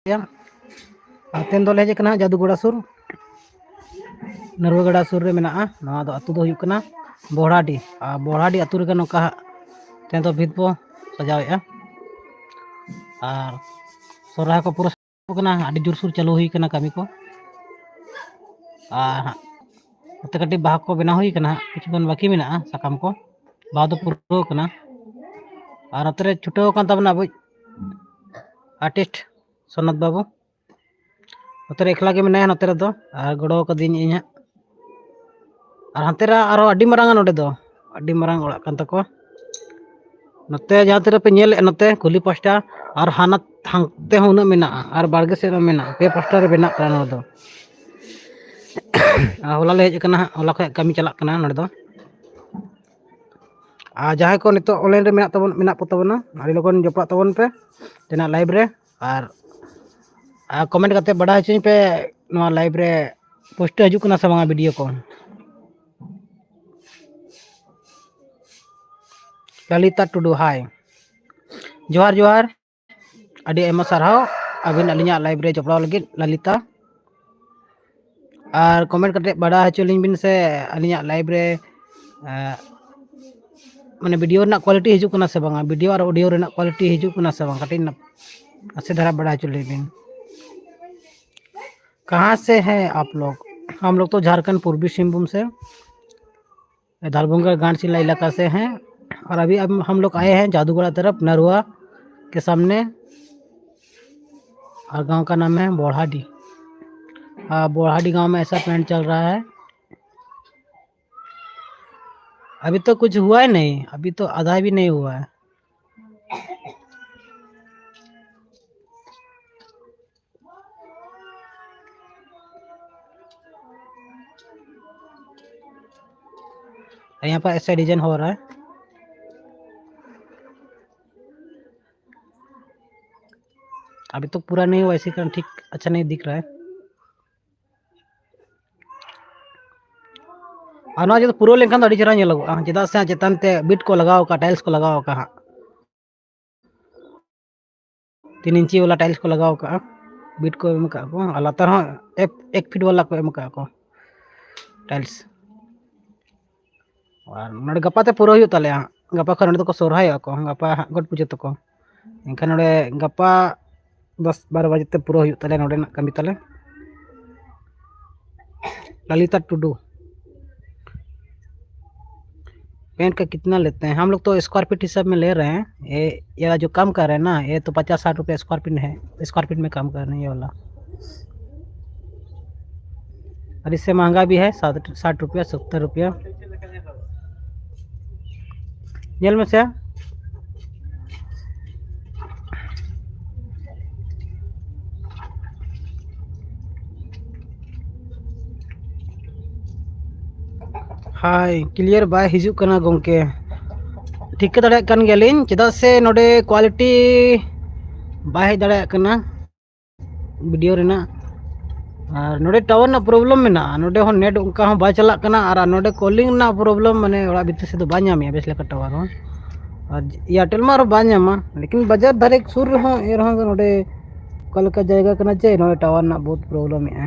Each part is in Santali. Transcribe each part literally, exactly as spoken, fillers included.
ᱟᱨ ᱛᱮᱦᱮᱧ ᱫᱚᱞᱮ ᱦᱮᱡ ᱟᱠᱟᱱᱟ ᱡᱟᱫᱩᱜᱚᱲᱟ ᱥᱩᱨ, ᱱᱟᱹᱨᱩᱣᱟᱹ ᱜᱟᱰᱟ ᱥᱩᱨ ᱨᱮ ᱢᱮᱱᱟᱜᱼᱟ᱾ ᱱᱚᱣᱟ ᱫᱚ ᱟᱹᱛᱩ ᱫᱚ ᱦᱩᱭᱩᱜ ᱠᱟᱱᱟ ᱵᱚᱦᱲᱟᱰᱤ᱾ ᱟᱨ ᱵᱚᱦᱲᱟᱰᱤ ᱟᱹᱛᱩ ᱨᱮᱜᱮ ᱱᱚᱝᱠᱟ ᱦᱟᱸᱜ ᱛᱮᱦᱮᱧ ᱫᱚ ᱵᱷᱤᱛ ᱵᱚ ᱥᱟᱡᱟᱣᱮᱫᱼᱟ᱾ ᱟᱨ ᱥᱚᱨᱦᱟᱭ ᱠᱚ ᱯᱩᱨᱟᱹ ᱥᱩᱨᱩᱜ ᱠᱟᱱᱟ, ᱟᱹᱰᱤ ᱡᱳᱨᱥᱳᱨ ᱪᱟᱹᱞᱩ ᱦᱩᱭ ᱠᱟᱱᱟ ᱠᱟᱹᱢᱤ ᱠᱚ᱾ ᱟᱨ ᱦᱟᱸᱜ ᱱᱚᱛᱮ ᱠᱟᱹᱴᱤᱡ ᱵᱟᱦᱟ ᱠᱚ ᱵᱮᱱᱟᱣ ᱦᱩᱭ ᱠᱟᱱᱟ, ᱦᱟᱸᱜ ᱠᱤᱪᱷᱩ ᱜᱟᱱ ᱵᱟᱹᱠᱤ ᱢᱮᱱᱟᱜᱼᱟ ᱥᱟᱠᱟᱢ ᱠᱚ, ᱵᱟᱦᱟ ᱫᱚ ᱯᱩᱨᱟᱹᱣ ᱠᱟᱱᱟ᱾ ᱟᱨ ᱱᱚᱛᱮ ᱨᱮ ᱪᱷᱩᱴᱟᱹᱣ ᱟᱠᱟᱱ ᱛᱟᱵᱚᱱᱟ ᱟᱵᱚᱭᱤᱡ ᱟᱨᱴᱤᱥᱴ ᱥᱚᱱᱚᱛ ᱵᱟᱹᱵᱩ᱾ ᱱᱚᱛᱮ ᱨᱮ ᱮᱠᱞᱟ ᱜᱮ ᱢᱮᱱᱟᱭᱟ ᱱᱚᱛᱮ ᱨᱮᱫᱚ, ᱟᱨ ᱜᱚᱲᱚ ᱠᱟᱹᱫᱤᱧ ᱤᱧ ᱦᱟᱸᱜ᱾ ᱟᱨ ᱦᱟᱱᱛᱮ ᱨᱮ ᱟᱨᱦᱚᱸ ᱟᱹᱰᱤ ᱢᱟᱨᱟᱝᱟ ᱱᱚᱰᱮ ᱫᱚ, ᱟᱹᱰᱤ ᱢᱟᱨᱟᱝ ᱚᱲᱟᱜ ᱠᱟᱱ ᱛᱟᱠᱚᱣᱟ᱾ ᱱᱚᱛᱮ ᱡᱟᱦᱟᱸ ᱛᱤᱱᱟᱹᱜ ᱯᱮ ᱧᱮᱞᱮᱫᱼᱟ, ᱱᱚᱛᱮ ᱠᱩᱞᱦᱤ ᱯᱟᱥᱴᱟ ᱟᱨ ᱦᱟᱱᱟ ᱦᱟᱱᱛᱮ ᱦᱚᱸ ᱩᱱᱟᱹᱜ ᱢᱮᱱᱟᱜᱼᱟ, ᱟᱨ ᱵᱟᱲᱜᱮ ᱥᱮᱫ ᱦᱚᱸ ᱢᱮᱱᱟᱜᱼᱟ᱾ ᱯᱮ ᱯᱟᱥᱴᱟ ᱨᱮ ᱵᱮᱱᱟᱜ ᱠᱟᱱᱟ ᱱᱚᱣᱟ ᱫᱚ᱾ ᱟᱨ ᱦᱚᱞᱟ ᱞᱮ ᱦᱮᱡ ᱟᱠᱟᱱᱟ ᱦᱟᱸᱜ, ᱦᱚᱞᱟ ᱠᱷᱚᱱ ᱠᱟᱹᱢᱤ ᱪᱟᱞᱟᱜ ᱠᱟᱱᱟ ᱱᱚᱰᱮ ᱫᱚ᱾ ᱟᱨ ᱡᱟᱦᱟᱸᱭ ᱠᱚ ᱱᱤᱛᱚᱜ online ᱨᱮ ᱢᱮᱱᱟᱜ ᱛᱟᱵᱚᱱ, ᱢᱮᱱᱟᱜ ᱠᱚ ᱛᱟᱵᱚᱱᱟ, ᱟᱹᱰᱤ ᱞᱚᱜᱚᱱ ᱡᱚᱯᱲᱟᱜ ᱛᱟᱵᱚᱱ ᱯᱮ ᱛᱮᱱᱟᱜ live ᱨᱮ᱾ ᱟᱨ, ᱟᱨ comment ᱠᱟᱛᱮ ᱵᱟᱰᱟᱭ ᱦᱚᱪᱚᱧ ᱯᱮ, ᱱᱚᱣᱟ live ᱨᱮ post ᱦᱤᱡᱩᱜ ᱠᱟᱱᱟ ᱥᱮ ᱵᱟᱝᱟ video ᱠᱚ᱾ ᱞᱟᱞᱤᱛᱟ ᱴᱩᱰᱩ, hi, ᱡᱚᱦᱟᱨ ᱡᱚᱦᱟᱨ, ᱟᱹᱰᱤ ᱟᱭᱢᱟ ᱥᱟᱨᱦᱟᱣ ᱟᱹᱵᱤᱱ ᱟᱹᱞᱤᱧᱟᱜ live ᱨᱮ ᱡᱚᱯᱲᱟᱣ ᱞᱟᱹᱜᱤᱫ ᱞᱟᱞᱤᱛᱟ᱾ ᱟᱨ comment ᱠᱟᱛᱮ ᱵᱟᱰᱟᱭ ᱦᱚᱪᱚ ᱞᱤᱧ ᱵᱤᱱ ᱥᱮ ᱟᱹᱞᱤᱧᱟᱜ live ᱨᱮ, ᱮᱸ, ᱢᱟᱱᱮ video ᱨᱮᱱᱟᱜ quality ᱦᱤᱡᱩᱜ ᱠᱟᱱᱟ ᱥᱮ ᱵᱟᱝᱟ, video ᱟᱨ audio ᱨᱮᱱᱟᱜ quality ᱦᱤᱡᱩᱜ ᱠᱟᱱᱟ ᱥᱮ ᱵᱟᱝ, ᱠᱟᱹᱴᱤᱡ ᱱᱟᱯ-, ᱱᱟᱥᱮ ᱫᱷᱟᱨᱟ ᱵᱟᱰᱟᱭ ᱦᱚᱪᱚ ᱞᱤᱧ ᱵᱤᱱ᱾ कहाँ से हैं आप लोग? हम लोग तो झारखंड पूर्वी सिंहभूम से, धारबुंगा गांडसिला इलाका से हैं। और अभी हम, हम लोग आए हैं जादूगोड़ा तरफ, नरुआ के सामने। और गांव का नाम है बोढ़ाडी। हाँ, बोढ़ाडी गांव में ऐसा टेंट चल रहा है। अभी तो कुछ हुआ ही नहीं, अभी तो आधा भी नहीं हुआ है। और यहाँ पर ऐसा डिजाइन हो रहा है। अभी तो पूरा नहीं हुआ, इसी कारण ठीक अच्छा नहीं दिख रहा है। ᱟᱨ ᱱᱚᱣᱟ ᱡᱩᱫᱤ ᱯᱩᱨᱟᱹᱣ ᱞᱮᱱᱠᱷᱟᱱ ᱫᱚ ᱟᱹᱰᱤ ᱪᱮᱦᱨᱟ ᱧᱮᱞᱚᱜᱚᱜᱼᱟ, ᱪᱮᱫᱟᱜ ᱥᱮ ᱪᱮᱛᱟᱱ ᱛᱮ bead ᱠᱚ ᱞᱟᱜᱟᱣ ᱟᱠᱟᱫᱼᱟ, tiles ᱠᱚ ᱞᱟᱜᱟᱣ ᱟᱠᱟᱫᱼᱟ ᱦᱟᱸᱜ᱾ ᱛᱤᱱ ᱤᱧᱪᱤ ᱵᱟᱞᱟ tiles ᱠᱚ ᱞᱟᱜᱟᱣ ᱟᱠᱟᱫᱼᱟ᱾ ᱵᱤᱴ ᱠᱚ ᱮᱢ ᱟᱠᱟᱫ ᱠᱚ, ᱟᱨ ᱞᱟᱛᱟᱨ ᱦᱚᱸ ᱮᱠ, ᱮᱠ ᱯᱷᱤᱴ ᱵᱟᱞᱟ ᱠᱚ ᱮᱢ ᱟᱠᱟᱫ ᱠᱚ ᱴᱟᱭᱤᱞᱥ᱾ ᱟᱨ ᱱᱚᱰᱮ ᱜᱟᱯᱟ ᱛᱮ ᱯᱩᱨᱟᱹ ᱦᱩᱭᱩᱜ ᱛᱟᱞᱮᱭᱟ᱾ ᱜᱟᱯᱟ ᱠᱷᱚᱱ ᱱᱚᱰᱮ ᱫᱚᱠᱚ ᱥᱚᱨᱦᱟᱭᱚᱜᱼᱟ ᱠᱚ, ᱜᱟᱯᱟ ᱦᱟᱸᱜ ᱜᱚᱴ ᱯᱩᱡᱟᱹ ᱛᱟᱠᱚ᱾ ᱮᱱᱠᱷᱟᱱ ᱱᱚᱰᱮ ᱜᱟᱯᱟ ᱫᱚᱥ ᱵᱟᱨᱚ ᱵᱟᱡᱮ ᱛᱮ ᱯᱩᱨᱟᱹ ᱦᱩᱭᱩᱜ ᱛᱟᱞᱮᱭᱟ ᱱᱚᱰᱮᱱᱟᱜ ᱠᱟᱹᱢᱤ ᱛᱟᱞᱮ᱾ ᱞᱟᱞᱤᱛᱟ ᱴᱩᱰᱩ, पेंट का कितना लेते हैं? हम लोग तो स्क्वायर फीट हिसाब में ले रहे हैं। ये, ये वाला जो काम कर रहे हैं ना, ये तो पचास साठ रुपये स्क्वायर फीट है, स्क्वायर फीट में काम कर रहे हैं ये वाला। और इससे महंगा भी है, साठ, साठ रुपया, सत्तर रुपया। ᱧᱮᱞ ᱢᱮᱥᱮ᱾ ᱦᱟᱭ, ᱠᱞᱤᱭᱟᱨ ᱵᱟᱭ ᱦᱤᱡᱩᱜ ᱠᱟᱱᱟ ᱜᱚᱢᱠᱮ᱾ ᱴᱷᱤᱠᱟᱹ ᱫᱟᱲᱮᱭᱟᱜ ᱠᱟᱱ ᱜᱮᱭᱟᱞᱤᱧ, ᱪᱮᱫᱟᱜ ᱥᱮ ᱱᱚᱰᱮ ᱠᱳᱣᱟᱞᱤᱴᱤ ᱵᱟᱭ ᱦᱮᱡ ᱫᱟᱲᱮᱭᱟᱜ ᱠᱟᱱᱟ ᱵᱷᱤᱰᱤᱭᱳ ᱨᱮᱱᱟᱜ᱾ ᱟᱨ ᱱᱚᱰᱮ ᱴᱟᱣᱟᱨ ᱨᱮᱱᱟᱜ ᱯᱨᱚᱵᱞᱮᱢ ᱢᱮᱱᱟᱜᱼᱟ, ᱱᱚᱰᱮ ᱦᱚᱸ ᱱᱮᱴ ᱚᱱᱠᱟ ᱦᱚᱸ ᱵᱟᱭ ᱪᱟᱞᱟᱜ ᱠᱟᱱᱟ, ᱟᱨ ᱱᱚᱰᱮ ᱠᱚᱞᱤᱝ ᱨᱮᱱᱟᱜ ᱯᱨᱚᱵᱞᱮᱢ, ᱢᱟᱱᱮ ᱚᱲᱟᱜ ᱵᱷᱤᱛᱤᱨ ᱥᱮᱫ ᱫᱚ ᱵᱟᱭ ᱧᱟᱢᱮᱜᱼᱟ ᱵᱮᱥ ᱞᱮᱠᱟ ᱴᱟᱣᱟᱨ ᱦᱚᱸ᱾ ᱟᱨ ᱮᱭᱟᱨᱴᱮᱞ ᱢᱟ ᱟᱨᱦᱚᱸ ᱵᱟᱭ ᱧᱟᱢᱟ, ᱞᱮᱠᱤᱱ ᱵᱟᱡᱟᱨ ᱫᱷᱟᱨᱮ ᱥᱩᱨ ᱨᱮᱦᱚᱸ, ᱮᱱ ᱨᱮᱦᱚᱸ ᱱᱚᱰᱮ ᱚᱠᱟ ᱞᱮᱠᱟ ᱡᱟᱭᱜᱟ ᱠᱟᱱᱟ ᱡᱮ ᱱᱚᱰᱮ ᱴᱟᱣᱟᱨ ᱨᱮᱱᱟᱜ ᱵᱚᱦᱩᱛ ᱯᱨᱚᱵᱞᱮᱢᱮᱜᱼᱟ᱾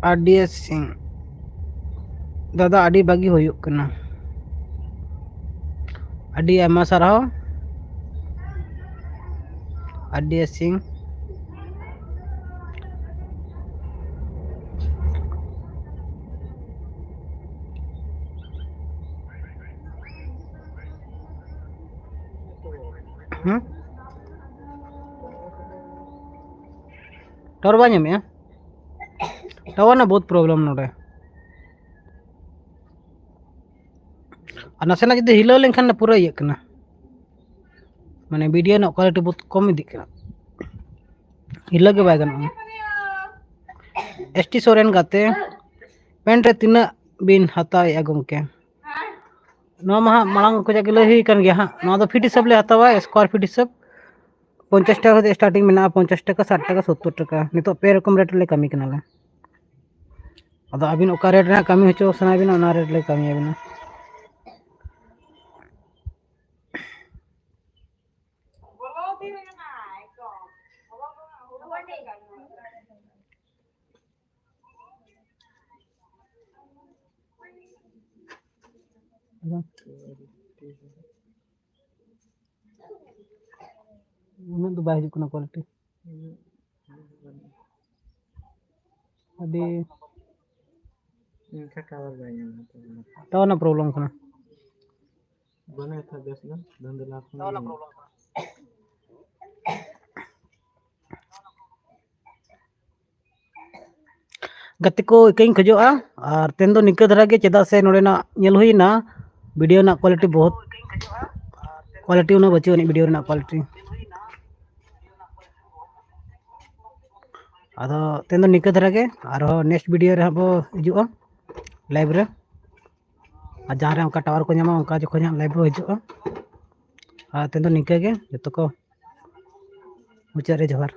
ᱟᱨ ᱰᱤ ᱮᱥ ᱥᱤᱝ, ᱫᱟᱫᱟ, ᱟᱹᱰᱤ ᱵᱷᱟᱹᱜᱤ ᱦᱩᱭᱩᱜ ᱠᱟᱱᱟ᱾ ᱟᱹᱰᱤ ᱟᱭᱢᱟ ᱥᱟᱨᱦᱟᱣ, ᱟᱨ ᱰᱤ ᱮᱥ ᱥᱤᱝ᱾ ᱦᱩᱸ? ᱴᱟᱣᱟᱨ ᱵᱟᱭ ᱧᱟᱢᱮᱜᱼᱟ? ᱴᱟᱣᱟᱨ ᱨᱮᱱᱟᱜ ᱵᱚᱦᱩᱛ ᱯᱨᱚᱵᱞᱮᱢ ᱱᱚᱰᱮ᱾ ᱟᱨ ᱱᱟᱥᱮᱱᱟᱜ ᱡᱩᱫᱤ ᱦᱤᱞᱟᱹᱣ ᱞᱮᱱᱠᱷᱟᱱ ᱯᱩᱨᱟᱹ ᱤᱭᱟᱹᱜ ᱠᱟᱱᱟ, ᱢᱟᱱᱮ ᱵᱷᱤᱰᱤᱭᱳ ᱨᱮᱱᱟᱜ ᱠᱳᱣᱟᱞᱤᱴᱤ ᱵᱚᱦᱩᱛ ᱠᱚᱢ ᱤᱫᱤᱜ ᱠᱟᱱᱟ, ᱦᱤᱞᱟᱹᱣ ᱜᱮ ᱵᱟᱭ ᱜᱟᱱᱚᱜᱼᱟ᱾ ᱮᱥ ᱴᱤ ᱥᱚᱨᱮᱱ ᱜᱟᱛᱮ, ᱯᱮᱱᱴ ᱨᱮ ᱛᱤᱱᱟᱹᱜ ᱵᱤᱱ ᱦᱟᱛᱟᱣᱮᱜᱼᱟ ᱜᱚᱢᱠᱮ? ᱱᱚᱣᱟ ᱢᱟ ᱦᱟᱸᱜ ᱢᱟᱲᱟᱝ ᱠᱷᱚᱱᱟᱜ ᱜᱮ ᱞᱟᱹᱭ ᱦᱩᱭ ᱠᱟᱱ ᱜᱮᱭᱟ ᱦᱟᱸᱜ, ᱱᱚᱣᱟ ᱫᱚ ᱯᱷᱤᱴ ᱦᱤᱥᱟᱹᱵ ᱞᱮ ᱦᱟᱛᱟᱣᱟ, ᱥᱠᱚᱭᱟᱨ ᱯᱷᱤᱴ ᱦᱤᱥᱟᱹᱵ᱾ ᱯᱚᱧᱪᱟᱥ ᱴᱟᱠᱟ ᱠᱷᱚᱱ ᱥᱴᱟᱨᱴᱤᱝ ᱢᱮᱱᱟᱜᱼᱟ, ᱯᱚᱧᱪᱟᱥ ᱴᱟᱠᱟ, ᱥᱟᱴ ᱴᱟᱠᱟ, ᱥᱳᱛᱛᱳᱨ ᱴᱟᱠᱟ᱾ ᱱᱤᱛᱚᱜ ᱯᱮ ᱨᱚᱠᱚᱢ ᱨᱮᱴ ᱞᱮ ᱠᱟᱹᱢᱤ ᱠᱟᱱᱟᱞᱮ᱾ ᱟᱫᱚ ᱟᱹᱵᱤᱱ ᱚᱠᱟ ᱨᱮᱴ ᱨᱮᱱᱟᱜ ᱠᱟᱹᱢᱤ ᱦᱚᱪᱚ ᱥᱟᱱᱟᱭᱮᱫ ᱵᱤᱱᱟ, ᱚᱱᱟ ᱨᱮᱴ ᱞᱮ ᱠᱟᱹᱢᱤᱭᱟᱵᱤᱱᱟ᱾ ᱩᱱᱟᱹᱜ ᱫᱚ ᱵᱟᱭ ᱦᱤᱡᱩᱜ ᱠᱟᱱᱟ quality᱾ ᱟᱹᱰᱤ ᱮᱱᱠᱷᱟᱱ ᱴᱟᱣᱟᱨ ᱵᱟᱭ ᱧᱟᱢᱟ᱾ ᱴᱟᱣᱟᱨ ᱨᱮᱱᱟᱜ problem ᱠᱟᱱᱟ᱾ ᱵᱟᱹᱱᱩᱜ ᱛᱷᱟ ᱵᱮᱥ ᱫᱚ, ᱫᱷᱩᱱᱫᱷᱞᱟ ᱠᱷᱚᱱ ᱜᱮ ᱧᱟᱢᱟ᱾ ᱜᱟᱛᱮ ᱠᱚ, ᱤᱠᱟᱹᱧ ᱠᱷᱚᱡᱚᱜᱼᱟ᱾ ᱟᱨ ᱛᱮᱦᱮᱧ ᱫᱚ ᱱᱤᱝᱠᱟᱹ ᱫᱷᱟᱨᱟ ᱜᱮ, ᱪᱮᱫᱟᱜ ᱥᱮ ᱱᱚᱰᱮᱱᱟᱜ ᱧᱮᱞ ᱦᱩᱭᱱᱟ, video ᱨᱮᱱᱟᱜ quality ᱵᱚᱦᱩᱛ, quality ᱩᱱᱟᱹᱜ ᱵᱟᱹᱪᱩᱜ ᱟᱹᱱᱤᱡ video ᱨᱮᱱᱟᱜ quality᱾ ᱟᱫᱚ ᱛᱮᱦᱮᱧ ᱫᱚ ᱱᱤᱝᱠᱟᱹ ᱫᱷᱟᱨᱟ ᱜᱮ, ᱟᱨᱦᱚᱸ next video ᱨᱮ ᱦᱟᱸᱜ ᱵᱚ ᱦᱤᱡᱩᱜᱼᱟ live ᱨᱮ᱾ ᱟᱨ ᱡᱟᱦᱟᱸ ᱨᱮ ᱚᱱᱠᱟ ᱴᱟᱣᱟᱨ ᱠᱚ ᱧᱟᱢᱟ, ᱚᱱᱠᱟ ᱡᱚᱠᱷᱚᱱ ᱦᱟᱸᱜ live ᱵᱚ ᱦᱤᱡᱩᱜᱼᱟ᱾ ᱟᱨ ᱛᱮᱦᱮᱧ ᱫᱚ ᱱᱤᱝᱠᱟᱹ ᱜᱮ, ᱡᱚᱛᱚ ᱠᱚ ᱢᱩᱪᱟᱹᱫ ᱨᱮ ᱡᱚᱦᱟᱨ᱾